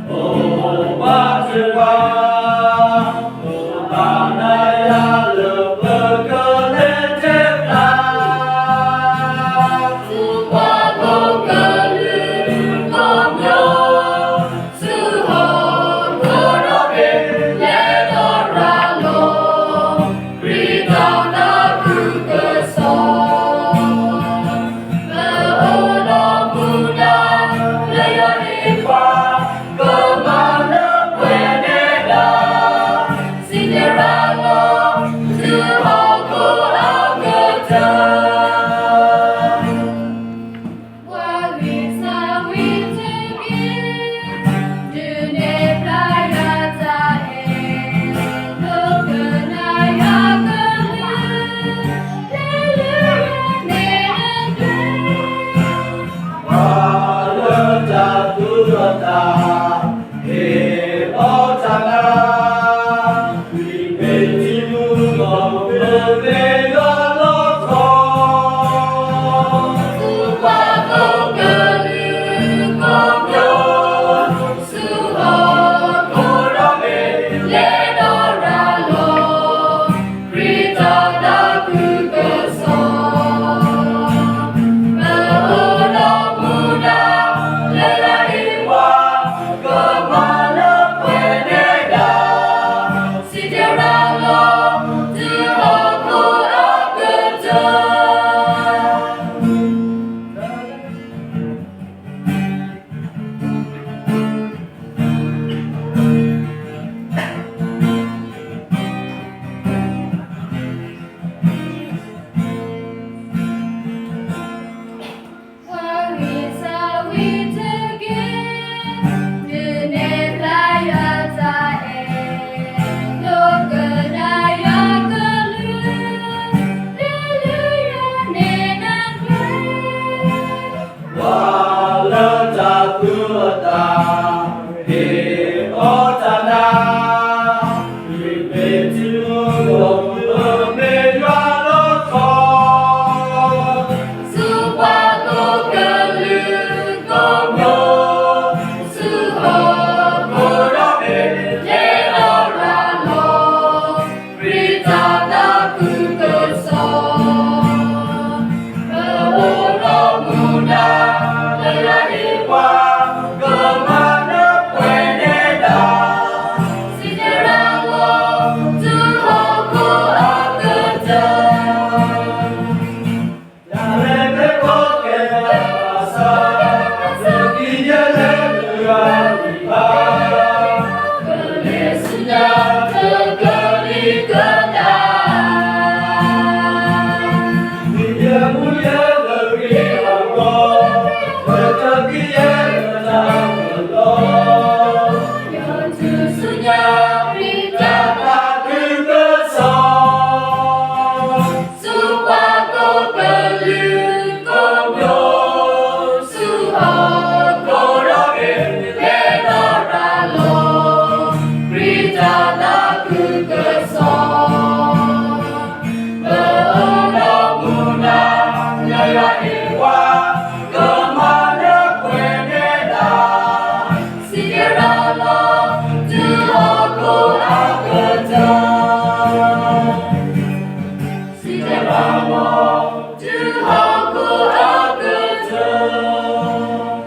အိၣ်ဘၣ်စ့ၢ်ကီး အိၣ်ဘၣ်နၤယၤလၢပကလဲၤတ့ၢ်ကျါ ဆူပှၤကိးကလုာ်ကိးမျိုး ဆူဟီၣ်ခိၣ်ဒီဘ့ၣ် လဲၤဒီးရၤလီၤ ခရံာ်တၢ်သးခုကစီၣ် ပအိၣ်ဒီးမူဒါ လၢယွၤအံၤပှၤ ကမၤလၢပှဲၤနဲဒၣ် စံးတရၤလီၤ တုၤဟီၣ်ခိၣ်အကတၢၢ် ပှၤဂံၢ်စၢ်ဝံၤတက့ၢ် ဒုးနဲၣ်ဖျါယွၤတၢ်အဲၣ် ဒိကနၣ်ယွၤကလုၢ် လၢလၢယွၤန့ၣ်အဒွဲၣ် ပှၤလၢတၢ်သူၣ်အတၢ် ဟ့ၣ်အီၣ်တၢ်နၤ ဝံၤမ့ၢ်ထံမူဒီး ပမ့ၢ်ယွၤလီၤခီ ဆူပှၤကိးကလုာ်ကိးမျိုး ဆူဟီၣ်ခိၣ်ဒီဘ့ၣ် လဲၤဒီးရၤလီၤ ခရံာ်တၢ်သးခုကစီၣ် ပအိၣ်ဒီးမူဒါ လၢယွၤအံၤပှၤ ကမၤလၢပှဲၤနဲဒၣ် စံးတရၤလီၤ တုၤဟီၣ်ခိၣ်အကတၢၢ် ပှၤဂံၢ်စၢ်ဝံၤတက့ၢ် ဒုးနဲၣ်ဖျါယွၤတၢ်အဲၣ် ဒိကနၣ်ယွၤကလုၢ် လၢလၢယွၤန့ၣ်အဒွဲၣ် ပှၤလၢတၢ်သူၣ်အတၢ် ဟ့ၣ်အီၣ်တၢ်နၤ မ့ၢ်မ့ၢ်ထံမူဒီး ပမ့ၢ်ယွၤလီၤခီ ဆူပှၤကိးကလုာ်ကိးမျိုး ဆူဟီၣ်ခိၣ်ဒီဘ့ၣ် လဲၤဒီးရၤလီၤ ခရံာ်တၢ်သးခုကစီၣ် ပအိၣ်ဒီးမူဒါ လၢယွၤအံၤပှၤ ကမၤလၢပှဲၤနဲဒၣ် စံးတရၤလီၤ တုၤဟီၣ်ခိၣ်အကတၢၢ် တၢ်ရဲၣ်တၢ်ကျဲၤကဲထီၣ်ဘၣ်ဆၣ် သုးက့ယဲၢ်လၢယွၤအဂံၢ်ဘါ ကလဲၤဆူညါလၢကလံၤကဒါ ကယဲၢ်မူယဲၢ်လၢအဂ့ၤအဂီၢ် လၢသုးက့ယဲၢ်လၢတၢ်အၢၣ်လီၤ